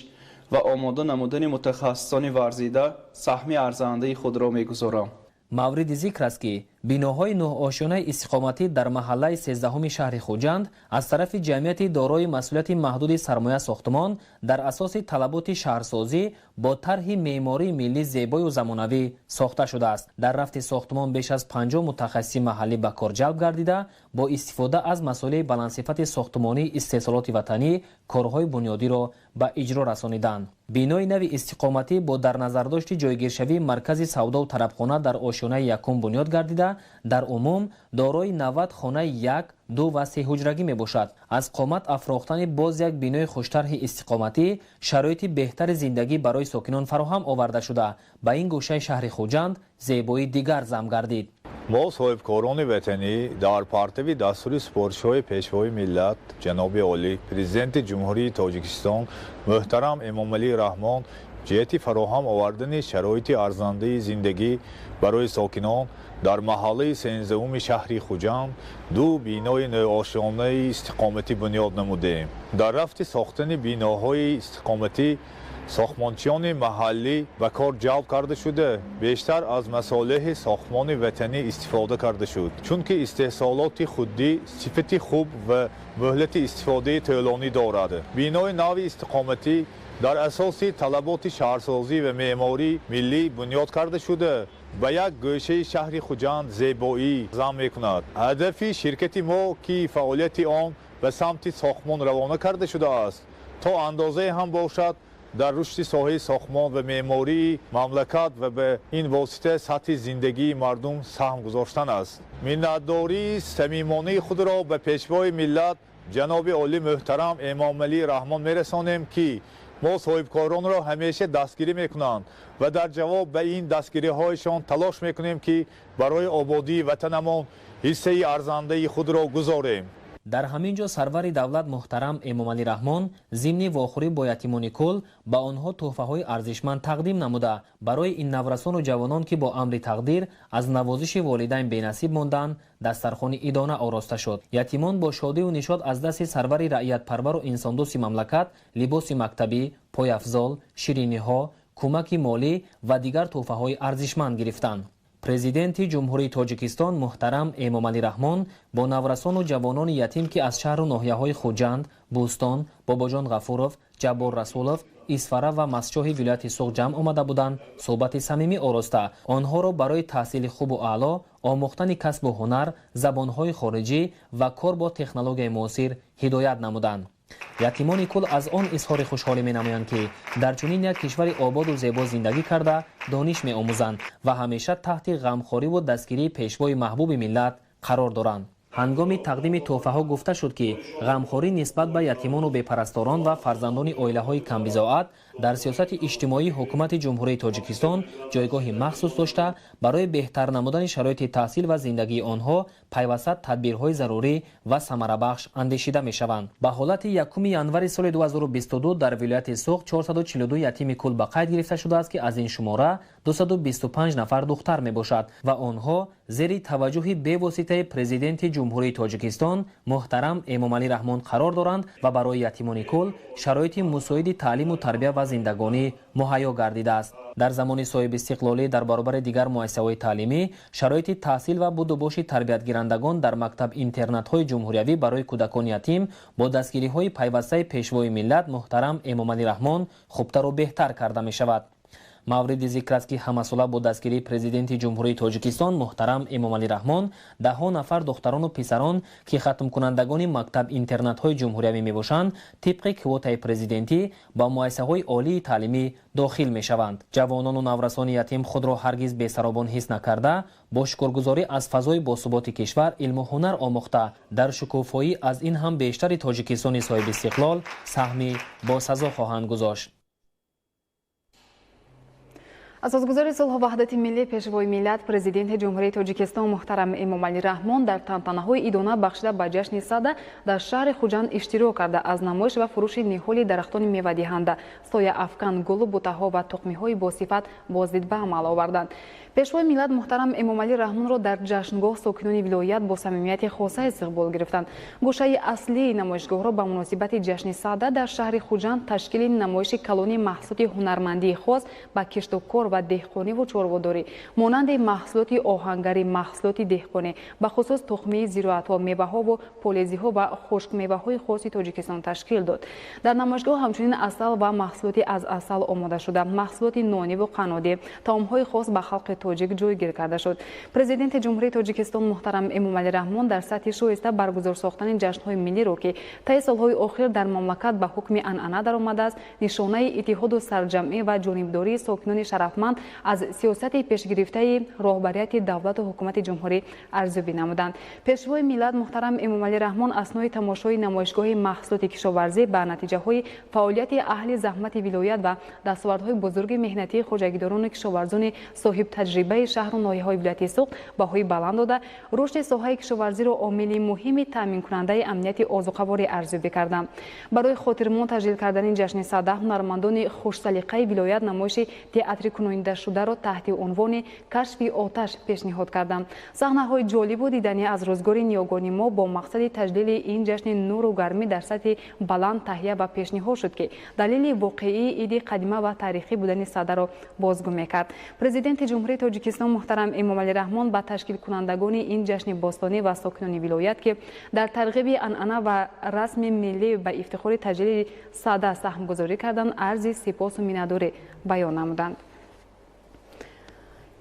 ва омода намудани мутахассисони варзида саҳми арзандаи худро мегузорам. Мавриди зикр аст, ки биноҳои нӯҳошёнаи истиқоматӣ дар маҳаллаи 13-уми шаҳри Хуҷанд аз тарафи ҷамъияти дорои масъулияти маҳдуди сармоя сохтмон дар асоси талаботи шаҳрсозӣ бо тарҳи меъмории миллӣ зебою замонавӣ сохта шудааст. Дар рафти сохтмон беш аз 50 мутахассиси маҳаллӣ ба кор ҷалб гардида, бо истифода аз масолеҳи баландсифати сохтмонии истеҳсолоти ватанӣ корҳои бунёдиро ба иҷро расониданд. Бинои нави истиқоматӣ бо дар назардошти ҷойгиршавии маркази савдову тарабхона дар ошёнаи якум бунёд гардида, дар умум дорои 90 хонаи 1, 2 ва 3 ҳуҷрагӣ мебошад. Аз қомат афрохтани боз як бинои хуштарҳи истиқоматӣ шароити беҳтари зиндагӣ барои сокинон фароҳам оварда шуда, ба ин гӯшаи шаҳри Хуҷанд зебоии дигар зам гардид. Мо соҳибкорони ватанӣ дар партави дастури супоришҳои пешвои миллат ҷаноби олӣ Президенти Ҷумҳурии Тоҷикистон муҳтарам Эмомалӣ Раҳмон ҷиҳати фароҳам овардани шароити арзандаи зиндагӣ барои сокинон дар маҳаллаи 13-уми шаҳри Хуҷанд ду бинои нӯошонаи истиқоматӣ бунёд намудем. Дар рафти сохтани биноҳои истиқоматӣ сохтмончиёни маҳаллӣ ба кор ҷалб карда шуда, бештар аз масолеҳи сохтмони ватанӣ истифода карда шуд, чунки истеҳсолоти худдӣ сифати хуб ва муҳлати истифодаи тӯлонӣ дорад. Бинои нави истиқоматӣ дар асоси талаботи шаҳрсозӣ ва меъмории миллӣ бунёд карда шуда, ба як гӯшаи шаҳри Хуҷанд зебоӣ зам мекунад. Ҳадафи ширкати мо, ки фаъолияти он ба самти сохтмон равона карда шудааст, то андозае ҳам бошад дар рушди соҳаи сохтмон ва меъмории мамлакат ва ба ин восита сатҳи зиндагии мардум саҳм гузоштан аст. Миннатдории самимонаи худро ба пешвои миллат ҷаноби олӣ муҳтарам Эмомалӣ Раҳмон мерасонем, ки мо соҳибкоронро ҳамеша дастгирӣ мекунанд ва дар ҷавоб ба ин дастгириҳояшон талош мекунем, ки барои ободии ватанамон ҳиссаи арзандаи худро гузорем. Дар ҳамин ҷо сарвари давлат муҳтарам Эмомалӣ Раҳмон зимни вохӯрӣ бо ятимони кул ба онҳо тӯҳфаҳои арзишманд тақдим намуда, барои ин наврасону ҷавонон, ки бо амри тақдир аз навозиши волидайн бенасиб монданд, дастархони идона ороста шуд. Ятимон бо шодиву нишод аз дасти сарвари раиятпарвару инсондӯсти мамлакат либоси мактабӣ, пойафзол, шириниҳо, кӯмаки молӣ ва дигар тӯҳфаҳои арзишманд гирифтанд. Президенти Ҷумҳурии Тоҷикистон муҳтарам Эмомалӣ Раҳмон бо наврасону ҷавонони ятим, ки аз шаҳру ноҳияҳои Хуҷанд, Бӯстон, Бобоҷон Ғафуров, Ҷаббор Расулов, Исфара ва Мастчоҳи вилояти Суғд ҷамъ омада буданд, суҳбати самимӣ ороста, онҳоро барои таҳсили хубу аъло, омӯхтани касбу ҳунар, забонҳои хориҷӣ ва кор бо технологияи муосир ҳидоят намуданд. Ятимони кул аз он изҳори хушҳолӣ менамоянд, ки дар чунин як кишвари ободу зебо зиндагӣ карда дониш меомӯзанд ва ҳамеша таҳти ғамхориву дастгирии пешвои маҳбуби миллат қарор доранд. Ҳангоми тақдими тӯҳфаҳо гуфта шуд, ки ғамхорӣ нисбат ба ятимону бепарасторон ва фарзандони оилаҳои камбизоат дар сиёсати иҷтимоии ҳукумати Ҷумҳурии Тоҷикистон ҷойгоҳи махсус дошта, барои беҳтар намудани шароити таҳсил ва зиндагии онҳо пайваста тадбирҳои зарурӣ ва самарабахш андешида мешаванд. Ба ҳолати 1 январи соли 2022 дар вилояти Суғд 442 ятими кул ба қайд гирифта шудааст, ки аз ин шумора 225 нафар духтар мебошад ва онҳо зери таваҷҷӯҳи бевоситаи Президенти Ҷумҳурии Тоҷикистон муҳтарам Эмомалӣ Раҳмон қарор доранд ва барои ятимони кул шароити мусоиди таълиму тарбия ва зиндагонӣ муҳайё гардидааст. Дар замони соҳибистиқлолӣ дар баробари дигар муассисаҳои таълимӣ шароити таҳсил ва будубоши тарбиятгирандагон дар мактаб-интернатҳои ҷумҳуриявӣ барои кӯдакони ятим бо дастгириҳои пайвастаи пешвои миллат муҳтарам Эмомалӣ Раҳмон хубтару беҳтар карда мешавад. Мавриди зикр аст, ки ҳамасола бо дастгирии Президенти Ҷумҳурии Тоҷикистон муҳтарам Эмомалӣ Раҳмон даҳҳо нафар духтарону писарон, ки хатмкунандагони мактаб-интернатҳои ҷумҳуриявӣ мебошанд, тибқи квотаи президентӣ ба муассисаҳои олии таълимӣ дохил мешаванд. Ҷавонону наврасони ятим худро ҳаргиз бесаробон ҳис накарда, бо шукргузорӣ аз фазои босуботи кишвар илму ҳунар омӯхта, дар шукуфоӣ аз ин ҳам бештари Тоҷикистони соҳибистиқлол саҳми босазо хоҳанд гузошт. Асосгузори сулҳу ваҳдати миллӣ, пешвои миллат, Президенти Ҷумҳурии Тоҷикистон муҳтарам Эмомалӣ Раҳмон дар тантанаҳои идона бахшида ба ҷашни Сада дар шаҳри Хуҷанд иштирок карда, аз намоиш ва фурӯши ниҳоли дарахтони мевадиҳанда, сояафкан, гулу бутаҳо ва тухмиҳои босифат боздид ба амал оварданд. Пешвои миллат муҳтарам Эмомалӣ Раҳмонро дар ҷашнгоҳ сокинони вилоят бо самимияти хоса истиқбол гирифтанд. Гӯшаи аслии намоишгоҳро ба муносибати ҷашни Сада дар шаҳри Хуҷанд ташкили намоиши калони маҳсулоти ҳунармандии хос ба киштукор ва деҳқониву чорводорӣ, монанди маҳсулоти оҳангарӣ, маҳсулоти деҳқонӣ, бахусус тухмии зироатҳо, меваҳову полезиҳо ва хушкмеваҳои хоси Тоҷикистон ташкил дод. Дар намоишгоҳ ҳамчунин асал ва маҳсулоти аз асал омода шуда, маҳсулоти нониву қаннодӣ, таомҳои хос ба халқи тоҷик ҷойгир карда шуд. Президенти Ҷумҳурии Тоҷикистон муҳтарам Эмомалӣ Раҳмон дар сатҳи шоиста баргузор сохтани ҷашнҳои миллиро, ки таи солҳои охир дар мамлакат ба ҳукми анъана даромадааст, нишонаи иттиҳоду сарҷамъӣ ва ҷонибдории сокинони шарафманд аз сиёсати пешгирифтаи роҳбарияти давлату ҳукумати ҷумҳурӣ арзёбӣ намуданд. Пешвои миллат муҳтарам Эмомалӣ Раҳмон аснои тамошои намоишгоҳи маҳсулоти кишоварзӣ ба натиҷаҳои фаъолияти аҳли заҳмати вилоят ва дастовардҳои бузурги меҳнатии хоҷагидорону кишоварзони соҳибтаҷрибаи шаҳру ноҳияҳои вилояти Суғд баҳои баланд дода, рушди соҳаи кишоварзиро омили муҳими таъминкунандаи амнияти озуқаворӣ арзёбӣ карданд. Барои хотирмон таҷлил кардани ҷашни Сада ҳунармандони хушсалиқаи вилоят намоиши театрикунондашударо таҳти унвони «Кашфи оташ» пешниҳод карданд. Саҳнаҳои ҷолибу диданӣ аз рӯзгори ниёгони мо бо мақсади таҷлили ин ҷашни нуру гармӣ дар сатҳи баланд таҳия ва пешниҳод шуд, ки далели воқеии иди қадима ва таърихӣ будани Садаро бозгӯ мекард. Президенти Ҷумҳурии Тоҷикистон муҳтарам Эмомалӣ Раҳмон ба ташкилкунандагони ин ҷашни бостонӣ ва сокинони вилоят, ки дар тарғиби анъана ва расми миллӣ ба ифтихори таҷлили Сада саҳмгузорӣ карданд, арзи сипосу миннатдорӣ баён намуданд.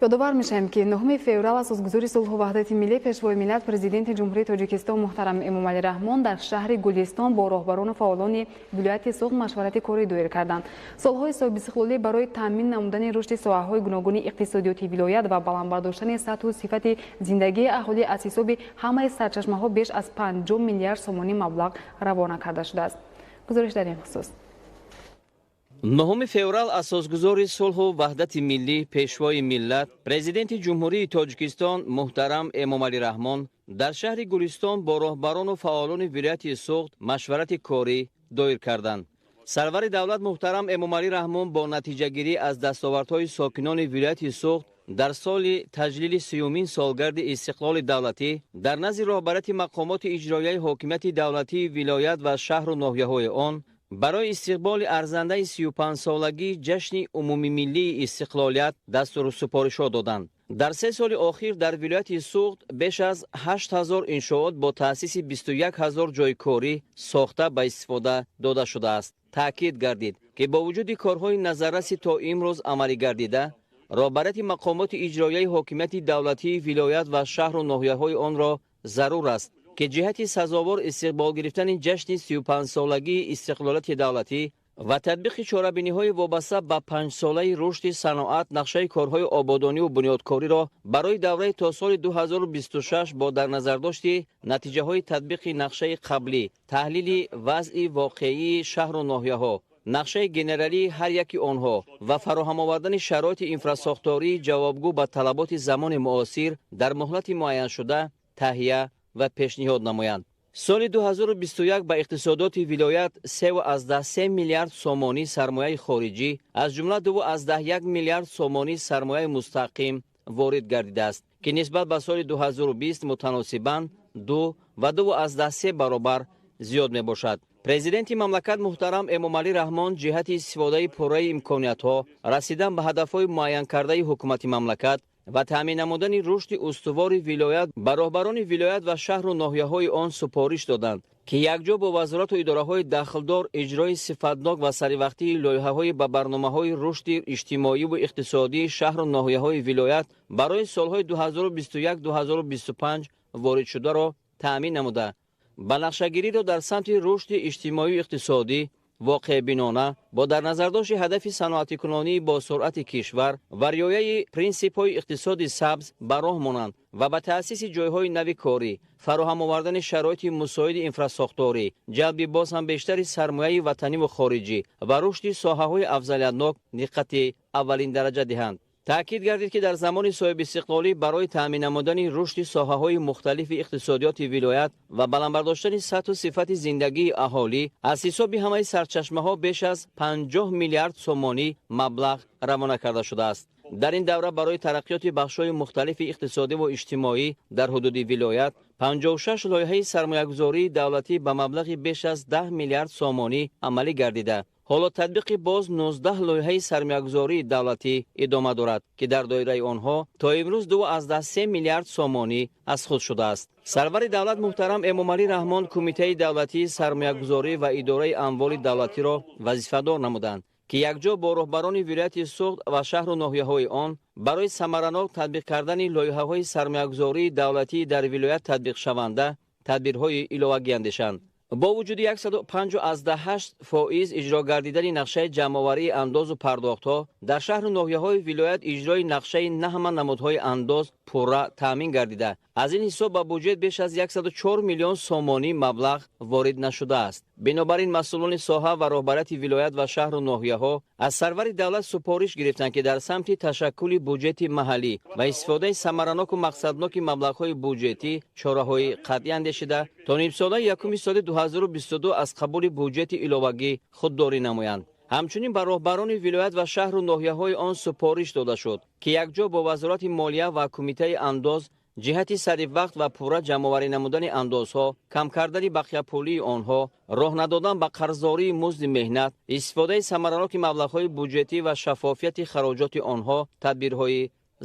Ёдовар мешавем, ки 9 феврал асосгузори сулҳу ваҳдати миллӣ, пешвои миллат, Президенти Ҷумҳурии Тоҷикистон муҳтарам Эмомалӣ Раҳмон дар шаҳри Гулистон бо роҳбарону фаъолони вилояти Суғд машварати корӣ доир карданд. Солҳои соҳибистиқлолӣ барои таъмин намудани рушди соҳаҳои гуногуни иқтисодиёти вилоят ва баланд бардоштани сатҳу сифати зиндагии аҳолӣ аз ҳисоби ҳамаи сарчашмаҳо беш аз 50 миллиард сомонӣ маблағ равона карда шудааст. Гузориш дар ин хусус. 9 феврал асосгузори сулҳу ваҳдати миллӣ, пешвои миллат, Президенти Ҷумҳурии Тоҷикистон муҳтарам Эмомалӣ Раҳмон Дар шаҳри Гулистон бо роҳбарону фаъолони вилояти Суғд машварати корӣ доир карданд. Сарвари давлат муҳтарам Эмомалӣ Раҳмон бо натиҷагирӣ аз дастовардҳои сокинони вилояти Суғд дар соли таҷлили 30-умин солгарди истиқлоли давлатӣ дар назди роҳбарияти мақомоти иҷроияи ҳокимияти давлатии вилоят ва шаҳру ноҳияҳои он барои истиқболи арзандаи 35-солагии ҷашни умумимиллии истиқлолият дастуру супоришҳо доданд. Дар 3 соли охир дар вилояти Суғд беш аз 8000 иншоот бо таъсиси 21 000 ҷойи корӣ сохта ба истифода дода шудааст. Таъкид гардид, ки бо вуҷуди корҳои назарраси то имрӯз амалӣ гардида, роҳбарияти мақомоти иҷроияи ҳокимияти давлатии вилоят ва шаҳру ноҳияҳои онро зарур аст, ки ҷиҳати сазовор истиқбол гирифтани ҷашни 35-солагии истиқлолияти давлатӣ ва татбиқи чорабиниҳои вобаста ба 5-солаи рушди саноат нақшаи корҳои ободониву бунёдкориро барои давраи то соли 2026 бо дар назардошти натиҷаҳои татбиқи нақшаи қаблӣ, таҳлили вазъи воқеии шаҳру ноҳияҳо, нақшаи генералии ҳар яки онҳо ва фароҳам овардани шароити инфрасохтории ҷавобгӯ ба талаботи замони муосир дар муҳлати муайяншуда таҳия ва пешниҳод намоянд. Соли 2021 ба иқтисодоти вилоят 3,3 миллиард сомонӣ сармояи хориҷӣ, аз ҷумла 2,1 миллиард сомонӣ сармояи мустақим ворид гардидааст, ки нисбат ба соли 2020 мутаносибан 2 ва 2,3 баробар зиёд мебошад. Президенти мамлакат муҳтарам Эмомалӣ Раҳмон ҷиҳати истифодаи пурраи имкониятҳо, расидан ба ҳадафҳои муайянкардаи ҳукумати мамлакат ва таъмин намудани рушди устувори вилоят ба роҳбарони вилоят ва шаҳру ноҳияҳои он супориш доданд, ки якҷо бо вазорату идораҳои дахлдор иҷрои сифатнок ва саривақтии лоиҳаҳои ба барномаҳои рушди иҷтимоиву иқтисодии шаҳру ноҳияҳои вилоят барои солҳои 2021-2025 воридшударо таъмин намуда, ба нақшагириро дар самти рушди иҷтимоию иқтисодӣ воқеъбинона бо дар назардошти ҳадафи саноатикунонии бо суръати кишвар ва риояи принсипҳои иқтисоди сабз ба роҳ монанд ва ба таъсиси ҷойҳои нави корӣ, фароҳам овардани шароити мусоиди инфрасохторӣ, ҷалби боз ҳам бештари сармояи ватаниву хориҷӣ ва рушди соҳаҳои афзалиятнок диққати аввалин дараҷа диҳанд. Таъкид гардид, ки дар замони соҳибистиқлолӣ барои таъмин намудани рушди соҳаҳои мухталифи иқтисодиёти вилоят ва баланд бардоштани сатҳу сифати зиндагии аҳолӣ аз ҳисоби ҳамаи сарчашмаҳо беш аз 50 миллиард сомонӣ маблағ равона карда шудааст. Дар ин давра барои тараққиёти бахшҳои мухталифи иқтисодиву иҷтимоӣ дар ҳудуди вилоят 56 лоиҳаи сармоягузории давлатӣ ба маблағи беш аз 10 миллиард сомонӣ амалӣ гардида, ҳоло татбиқи боз 19 лоиҳаи сармоягузории давлатӣ идома дорад, ки дар доираи онҳо то имрӯз 2,3 миллиард сомонӣ аз худ шудааст. Сарвари давлат муҳтарам Эмомалӣ Раҳмон Кумитаи давлатии сармоягузорӣ ва идораи амволи давлатиро вазифадор намуданд, ки якҷо бо роҳбарони вилояти Суғд ва шаҳру ноҳияҳои он барои самаранок татбиқ кардани лоиҳаҳои сармоягузории давлатӣ дар вилоят татбиқшаванда тадбирҳои иловагӣ андешанд. Бо вуҷуди 105,8% иҷро гардидани нақшаи ҷамъоварии андозу пардохтҳо дар шаҳру ноҳияҳои вилоят иҷрои нақшаи на ҳама намудҳои андоз пурра таъмин гардида, аз ин ҳисоб ба буҷет беш аз 104 миллион сомонӣ маблағ ворид нашудааст. Бинобар ин масъулони соҳа ва роҳбарияти вилоят ва шаҳру ноҳияҳо аз сарвари давлат супориш гирифтанд, ки дар самти ташаккули буҷети маҳаллӣ ва истифодаи самараноку мақсадноки маблағҳои буҷетӣ чораҳои қатъӣ андешида то нимсолаи якуми соли 2022 аз қабули буҷети иловагӣ худдорӣ намоянд. Ҳамчунин ба роҳбарони вилоят ва шаҳру ноҳияҳои он супориш дода шуд, ки якҷо бо вазорати молия ва кумитаи андоз ҷиҳати саривақт ва пурра ҷамъоварӣ намудани андозҳо, кам кардани бақияпулии онҳо, роҳ надодан ба қарздории музди меҳнат, истифодаи самараноки маблағҳои буҷетӣ ва шаффофияти хароҷоти онҳо тадбирҳои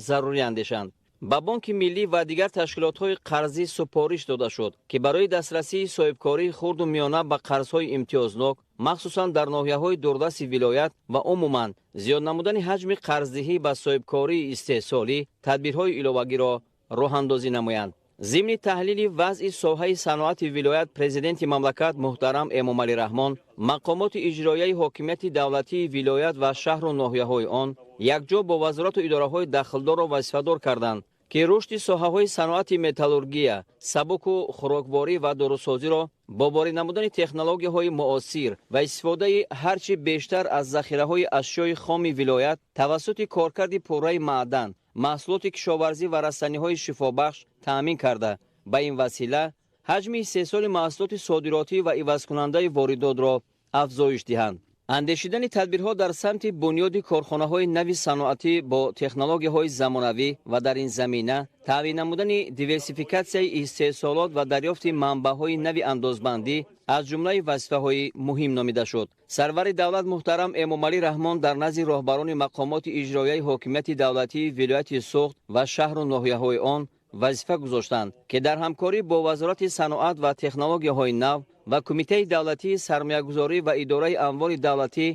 зарурӣ андешанд. Ба Бонки Миллӣ ва дигар ташкилотҳои қарзӣ супориш дода шуд, ки барои дастрасии соҳибкории хурду миёна ба қарзҳои имтиёзнок, махсусан дар ноҳияҳои дурдасти вилоят ва умуман зиёд намудани ҳаҷми қарздиҳӣ ба соҳибкории истеҳсолӣ тадбирҳои иловагиро роҳандозӣ намоянд. Зимни таҳлили вазъи соҳаи саноати вилоят президенти мамлакат муҳтарам Эмомалӣ Раҳмон мақомоти иҷроияи ҳокимияти давлатии вилоят ва шаҳру ноҳияҳои он якҷо бо вазорату идораҳои дахлдорро вазифадор карданд, ки рушди соҳаҳои саноати металлургия, сабуку хӯрокворӣ ва дорусозиро бо ворид намудани технологияҳои муосир ва истифодаи ҳарчи бештар аз захираҳои ашёи хоми вилоят тавассути коркарди пурраи маъдан, маҳсулоти кишоварзӣ ва растаниҳои шифобахш таъмин карда, Ба ин васила ҳаҷми истеҳсоли маҳсулоти содиротӣ ва ивазкунандаи воридотро афзоиш диҳанд. Андешидани тадбирҳо дар самти бунёди корхонаҳои нави саноатӣ бо технологияҳои замонавӣ ва дар ин замина таъмин намудани диверсификатсияи истеҳсолот ва дарёфти манбаъҳои нави андозбандӣ аз ҷумлаи вазифаҳои муҳим номида шуд. Сарвари давлат муҳтарам Эмомалӣ Раҳмон дар назди роҳбарони мақомоти иҷроияи ҳокимияти давлатии вилояти Суғд ва шаҳру ноҳияҳои он вазифа гузоштанд, ки дар ҳамкорӣ бо Вазорати саноат ва технологияҳои нав ва Кумитаи давлатии сармоягузорӣ ва идораи амволи давлатӣ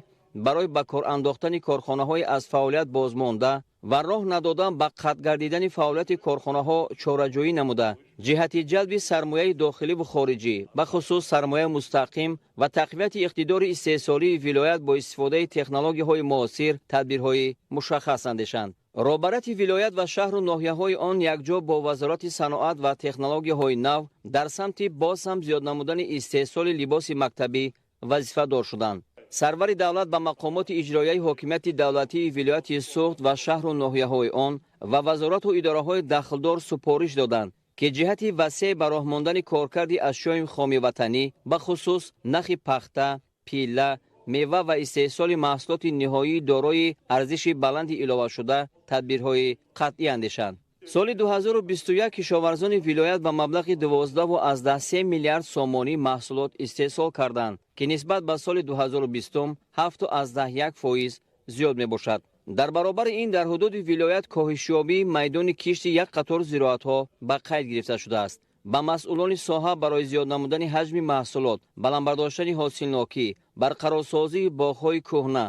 барои ба кор андохтани корхонаҳои аз фаъолият бозмонда ва роҳ надодан ба қатъ гардидани фаъолияти корхонаҳо чораҷӯӣ намуда, ҷиҳати ҷалби сармояи дохилӣ ву хориҷӣ, бахусус сармояи мустақим ва тақвияти иқтидори истеҳсолии вилоят бо истифодаи технологияҳои муосир тадбирҳои мушаххас андешанд. Роҳбарияти вилоят ва шаҳру ноҳияҳои он якҷо бо Вазорати саноат ва технологияҳои нав дар самти боз ҳам зиёд намудани истеҳсоли либоси мактабӣ вазифадор шуданд. Сарвари давлат ба мақомоти иҷроияи ҳокимияти давлатии вилояти Суғд ва шаҳру ноҳияҳои он ва вазорату идораҳои дахлдор супориш доданд, ки ҷиҳати васеъ ба роҳ мондани коркарди ашёи хоми ватанӣ, бахусус нахи пахта, пилла, мева ва истеҳсоли маҳсулоти ниҳоии дорои арзиши баланди иловашуда тадбирҳои қатъӣ андешанд. Соли 2021 кишоварзони вилоят ба маблағи 12,3 миллиард сомонӣ маҳсулот истеҳсол карданд, ки нисбат ба соли 2020 7,1% зиёд мебошад. Дар баробари ин дар ҳудуди вилоят коҳишёбии майдони кишти як қатор зироатҳо ба қайд гирифта шудааст. Ба масъулони соҳа барои зиёд намудани ҳаҷми маҳсулот, баланд бардоштани ҳосилнокӣ, барқарорсозии боғҳои кӯҳна,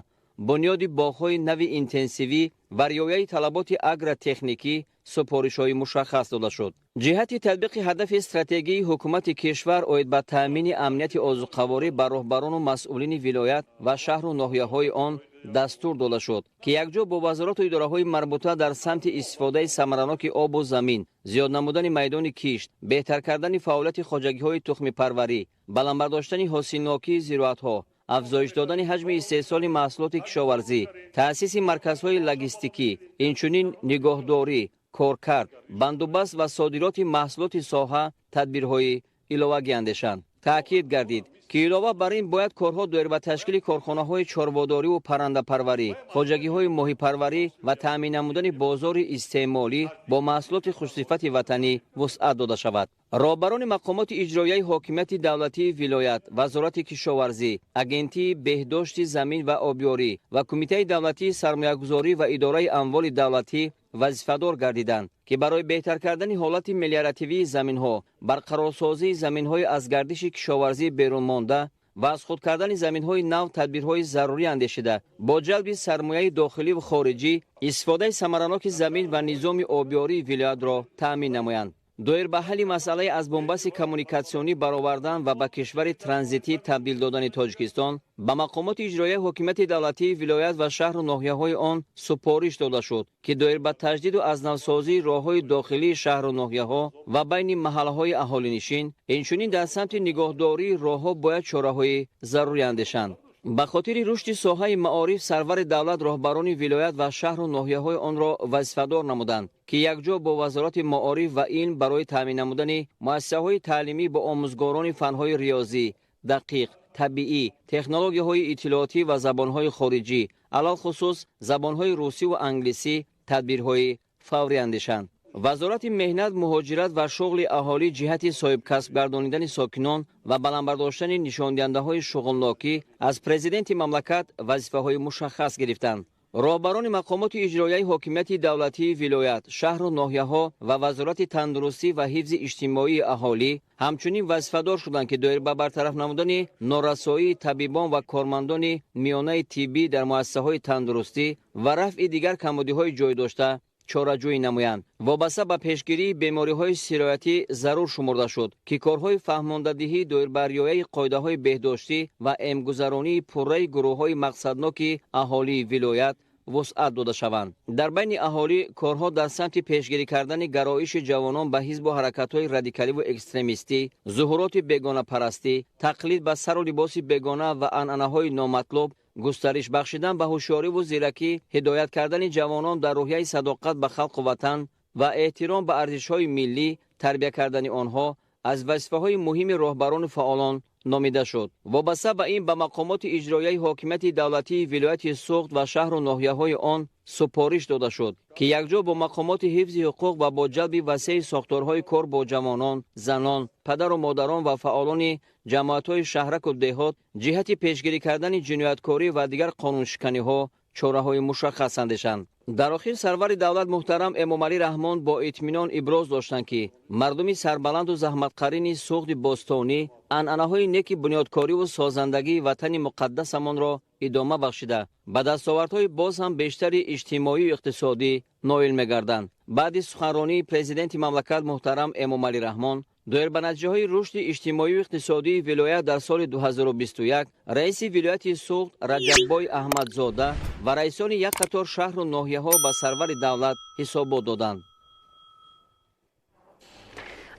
бунёди боғҳои нави интенсивӣ ва риояи талаботи агротехникӣ супоришҳои мушаххас дода шуд. Ҷиҳати татбиқи ҳадафи стратегии ҳукумати кишвар оид ба таъмини амнияти озуқаворӣ ба роҳбарону масъулини вилоят ва шаҳру ноҳияҳои он дастур дода шуд, ки якҷо бо вазорату идораҳои марбута дар самти истифодаи самараноки обу замин, зиёд намудани майдони кишт, беҳтар кардани фаъолияти хоҷагиҳои тухмипарварӣ, баланд бардоштани ҳосилнокии зироатҳо, афзоиш додани ҳаҷми истеҳсоли маҳсулоти кишоварзӣ, таъсиси марказҳои логистикӣ, инчунин нигоҳдорӣ, коркард, бандубаст ва содироти маҳсулоти соҳа тадбирҳои иловагӣ андешанд. Таъкид гардид, ки илова бар ин бояд корҳо доир ба ташкили корхонаҳои чорводориву паррандапарварӣ, хоҷагиҳои моҳипарварӣ ва таъмин намудани бозори истеъмолӣ бо маҳсулоти хушсифати ватанӣ вусъат дода шавад. Роҳбарони мақомоти иҷроияи ҳокимияти давлатии вилоят, Вазорати кишоварзӣ, Агентии беҳдошти замин ва обёрӣ ва Кумитаи давлатии сармоягузорӣ ва идораи амволи давлатӣ вазифадор гардиданд, ки барои беҳтар кардани ҳолати мелиоративии заминҳо, барқарорсозии заминҳои аз гардиши кишоварзӣ берун монда ва аз худ кардани заминҳои нав тадбирҳои зарурӣ андешида, бо ҷалби сармояи дохилӣ ва хориҷӣ истифодаи самараноки замин ва низоми обёрии вилоятро таъмин намоянд. Доир ба ҳалли масъалаи аз бунбасти коммуникатсионӣ баровардан ва ба кишвари транзитӣ табдил додани Тоҷикистон ба мақомоти иҷроияи ҳокимияти давлатии вилоят ва шаҳру ноҳияҳои он супориш дода шуд, ки доир ба таҷдиду аз навсозии роҳҳои дохилии шаҳру ноҳияҳо ва байни маҳаллаҳои аҳолинишин, инчунин дар самти нигоҳдории роҳҳо бояд чораҳои зарурӣ андешанд. Ба хотири рушди соҳаи маориф сарвари давлат роҳбарони вилоят ва шаҳру ноҳияҳои онро вазифадор намуданд, ки якҷо бо Вазорати маориф ва илм барои таъмин намудани муассисаҳои таълимӣ бо омӯзгорони фанҳои риёзӣ, дақиқ, табиӣ, технологияҳои иттилоотӣ ва забонҳои хориҷӣ, алалхусус забонҳои русӣ ва англисӣ тадбирҳои фаврӣ андешанд. Вазорати меҳнат, муҳоҷират ва шуғли аҳолӣ ҷиҳати соҳибкасб гардонидани сокинон ва баланд бардоштани нишондиҳандаҳои шуғлнокӣ аз президенти мамлакат вазифаҳои мушаххас гирифтанд. Роҳбарони мақомоти иҷроияи ҳокимияти давлатии вилоят, шаҳру ноҳияҳо ва Вазорати тандурустӣ ва ҳифзи иҷтимоии аҳолӣ ҳамчунин вазифадор шуданд, ки доир ба бартараф намудани норасоии табибон ва кормандони миёнаи тиббӣ дар муассисаҳои тандурустӣ ва рафъи дигар камбудиҳои ҷой дошта чораҷӯӣ намоянд. Вобаста ба пешгирии бемориҳои сироятӣ зарур шумурда шуд, ки корҳои фаҳмондадиҳӣ доир ба риояи қоидаҳои беҳдоштӣ ва эмгузаронии пурраи гурӯҳҳои мақсадноки аҳолии вилоят вусъат дода шаванд. Дар байни аҳолӣ корҳо дар самти пешгирӣ кардани гароиши ҷавонон ба ҳизбу ҳаракатҳои радикаливу экстремистӣ, зуҳуроти бегонапарастӣ, тақлид ба сару либоси бегона ва анъанаҳои номатлуб, густариш бахшидан ба ҳушёриву зиракӣ, ҳидоят кардани ҷавонон дар рӯҳияи садоқат ба халқу ватан ва эҳтиром ба арзишҳои миллӣ Тарбия кардани онҳо аз вазифаҳои муҳими роҳбарону фаъолон номида шуд. Вобаста ба ин ба мақомоти иҷроияи ҳокимияти давлатии вилояти Суғд ва шаҳру ноҳияҳои он супориш дода шуд, ки якҷо бо мақомоти ҳифзи ҳуқуқ ва бо ҷалби васеи сохторҳои кор бо ҷавонон, занон, падару модарон ва фаъолони ҷамоатҳои шаҳраку деҳот ҷиҳати пешгирӣ кардани ҷинояткорӣ ва дигар қонуншиканиҳо чораҳои мушаххас андешанд. Дар охир сарвари давлат муҳтарам Эмомалӣ Раҳмон бо итминон иброз доштанд, ки мардуми сарбаланду заҳматқарини Суғди бостонӣ анъанаҳои неки бунёдкориву созандагии ватани муқаддасамонро идома бахшида, ба дастовардҳои боз ҳам бештари иҷтимоию иқтисодӣ ноил мегарданд. Баъди суханронии президенти мамлакат муҳтарам Эмомалӣ Раҳмон доир ба натиҷаҳои рушди иҷтимоию иқтисодии вилоят дар соли 2021 раиси вилояти Суғд Раҷаббой Аҳмадзода ва раисони як қатор шаҳру ноҳияҳо ба сарвари давлат ҳисобот доданд.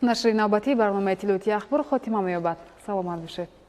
Нашри навбатии барномаи иттилоотии Ахбор хотима меёбад. Саломат бошед.